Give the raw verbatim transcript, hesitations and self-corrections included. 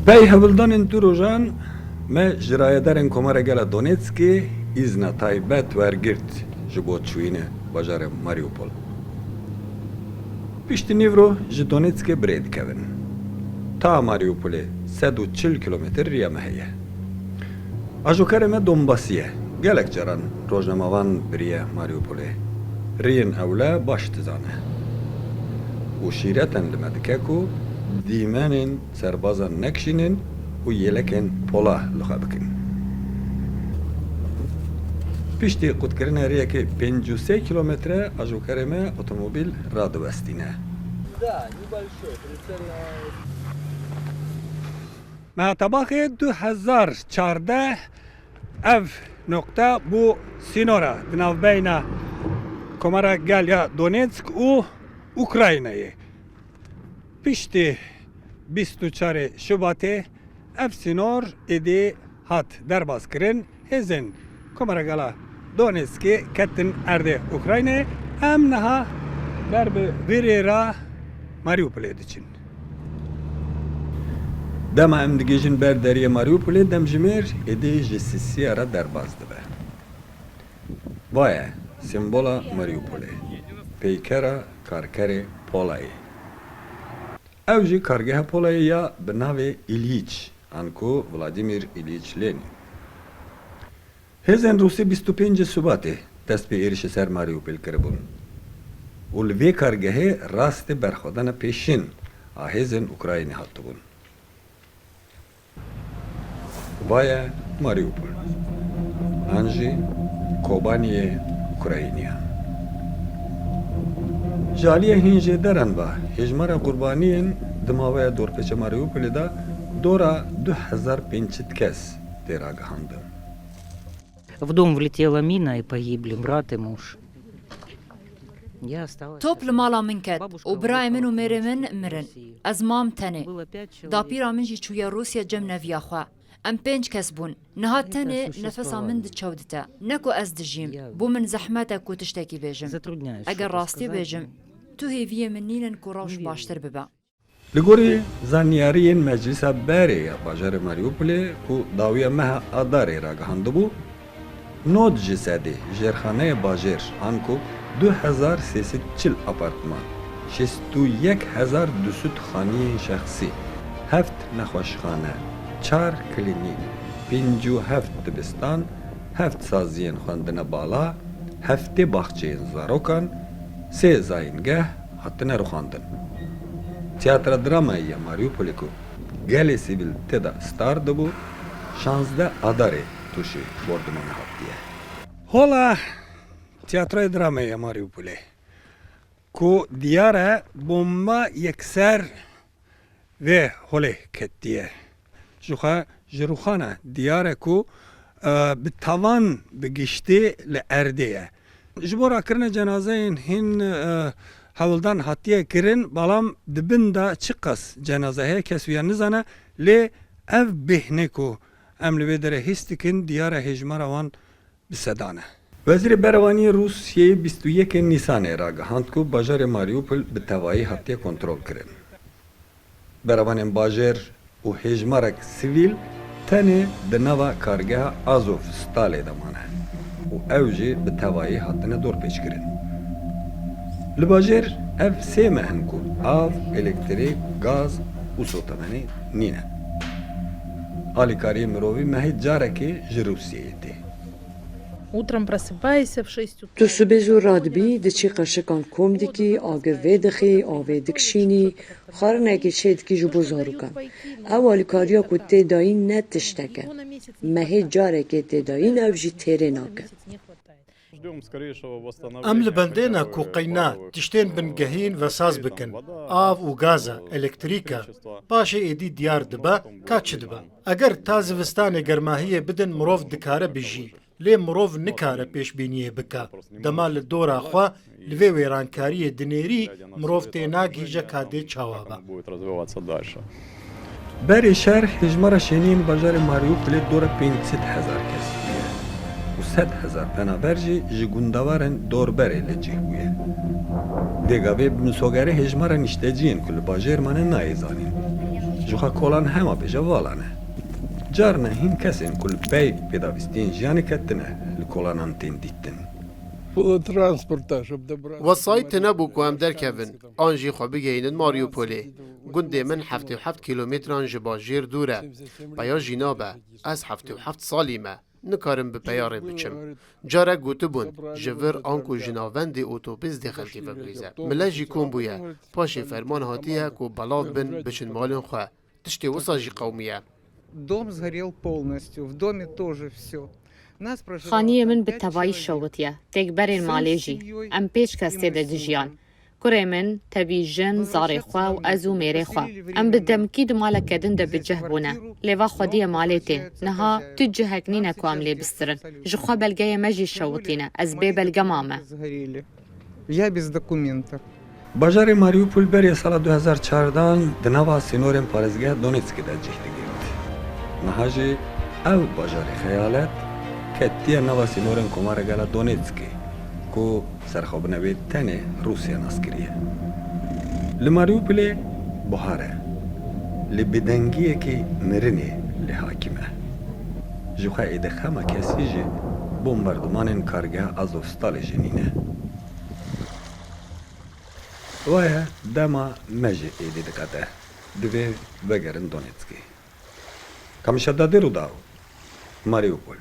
Pey hewldanên du rojan me ji rayedarên Komara Gela Donetskê îzna taybet wergirt ji bo çûyînê bajarê Mariupol. Piştî nîvro ji Donetskê bi rê dikevin. Ta Mariupolê sed û çil kilometr riya me heye. Ajokarê me Donbasî ye. Gelek caran rojnamevan biriye Mariupolê. Riyên ewle baş dizane. Û şîreten li me dike ku dîmenên serbazan nekişînin û yêlekên pola li xwe bikin. Piştî qutkirinê riyekê pêncî û sê kilometre ajokarê me otomobîl radiwestîne. Meha Tebaxê du hezar çardeh ev noqte bû sînora di navbeyna Komara Gel ya Donetsk û Ukraynayê. Piştî bîst û çarê Şubatê ev sînor êdî hat derbazkirin. Hêzên Komara Gela Donetskê ketin erdê Ukraynayê. Em niha ber bi vî rê re Mariupolê diçin. Dema em digihîjin ber deriyê Mariupolê, demjimêr êdî ji Sisiya re derbas dibe. Va ye sembola Mariupolê, peykera karkerê polayê. Ew jî kargeha polayê ya bi navê Îlîç, anku Vladimir Îlîç Lenin. Hêzên Rûsî bîst û pêncê Şubatê dest bi êrişê ser Mariupol kiribûn û li vê kargehê rastê berxwedana pêşîn a hêzên Ukraynê hatibûn. Va ye Mariupol, an jî Kobaniyê Ukrayniyan. Ji aliyê hîn jêderan ve hêjmara qurbaniyên di maweya dorpêça Mariupolê de dora du hezar pênc sed kes tê ragihandin. В дом влетела мина и погибли брат и муж. Я осталась Top li mala min ket û birayê min û mêrê min mirin. Ez mam tenê. Dapîra min jî çûye Rûsya cem neviya xwe. Em pênc kes bûn. Niha tenê nefesa min di çew dite. Ne ku ez dijîm. Bo min zehmet e ku tiştekî bêjim. Eger rastî bêjim, tu hêviyê min nînin ku rewş baştir bibe. Li gorî zanyariyên Meclisa Berê ya bajarê Mariupolê ku dawiya meha Adarê ragihandibû, nod ji sedê jêrxaneyê bajêr, anku du hezar sê sed çil apartman, şêst û yek hezar du sed xaniyên şexsî, heft nexweşxane, çar klînîk, pêncî û heft dibistan, heft saziyên xwendina bala, heftê baxçeyên zarokan, sê zayîngeh hatine rûxandin. Tiyatra Dramayî ya Mariupolê ku gelê sivîl tê de star dibû, şazdeh Adarê tûşî bordûmana hatiye. Hola Tiyatroya Dramayî ya Mariupolê ku diyar e bomba yekser vê holê ketiye. Jixwe ji rûxana diyar e ku, e, bi tavan bi giştî li erdê ye. Ji bo rakirina cenazeyên hîn, e, hewldan hatiye kirin, balam di bin de çiqas cenaze heye, kes wiya nizane, lê ev bêhnê ku em li vê derê hîs dikin, diyar e hêjmara wan bi sedan e. Wezîrê Berevaniyê Rûsyayê bîst û yekê Nîsanê ragihand ku bajarê Mariupol bi tevayî hatiye kontrolkirin. Berevanên bajêr û hêjmarek sivîl tenê di nava kargeha Azovstalê de mane û ew jî bi tevayî hatine dorpêçkirin. Li bajêr ev sê meh in ku av, elektrîk, gaz û sotevanî nîne. Alîkariyê mirovî mehê carekê ji Rûsyayê tê. Утром просыпайся в шесть утра. Tu sibê zû radibî, diçî qeşikan kom dikî, agir vêdixî, avê dikişînî, xwarinekê çêdikî ji bo zarokan. Ew alîkariya ku tê dayîn ne tiştek e. Mehê carekê tê dayîn, ew jî têrê nake. Em li bendê ne ku qeyna tiştên bingehîn vesaz bikin, av û gaz e, elektrîk e. Paşê êdî diyar dibe ka çi dibe. Eger ta zivistanê germahiyê bidin, mirov dikare bijî. Lê mirov nikare pêşbîniyê bike. Dema li dora xwe li vê wêrankariyê dinêrî, mirov tênagihîje ka dê çawa be. Berê şer hêjmara şêniyên bajarê Mariupolê dora pênc sed hezar kes bûye û sed hezar penaber jî ji gundewarên dorberê li cih bûye. Vê gavê bi misogerê hêjmara nişteciyên ku li bajêr mane nayê zanîn. Ji xwe kolan hema bêje vala ne. Carna hîn kesên ku li pey pêdavîstiyên jiyanê ketine li kolanan tên dîtin. Было транспорта, чтобы добраться. Wesayît tune bû ku em derkevin an jî xwe bigihînin Mariupolê. Gundê min heftê û heft kîlometran ji bajêr dûr e. Peya jî nabe. Ez heftê û heft salî me. Nikarim bi peya rê biçim. Carek gotibûn, ji vir anku ji navendê otobûs dê xelkê vebihîze. Mile jî kom bûye. Paşê ferman hatiye ku belav bin biçin malên xwe. Tiştê wisa jî qewimiye. Дом сгорел полностью, в доме тоже все. Xaniyê min bi tevayî şewitiye. Têkberên malê jî. Em pênc kes tê de dijiyan. Kurê min, tevî jin, zarê xwe û ez û mêrê xwe. Em bi demkî di maleke din de bi cih bûne. Lê va xwediyê malê tê. Niha tu cihek nîne ku em lê bistirin. Ji xwe belgeyê me jî şewitîne. Ez bê belge mame. Я без документов. Bajarê Mariupol berê sala du hezar çardan di nava sînorên parêzgeha Donetskê de cih digirt. Niha jî ew bajarê xeyalet ketiye nava sînorên Komara Gela Donetskê ku serxwebûna wê tenê Rûsya nas kiriye. Li Mariupolê buhar e. Li bêdengiyekî mirinê lê hakim e. Ji xwe êdî xema kesî jî bombardumanên kargeha Azovstalê jî nîne. Waya dema me jî êdî diqete. Divê vegerin Donetskê. Kamişa Dadê Rûdaw, Mariupol.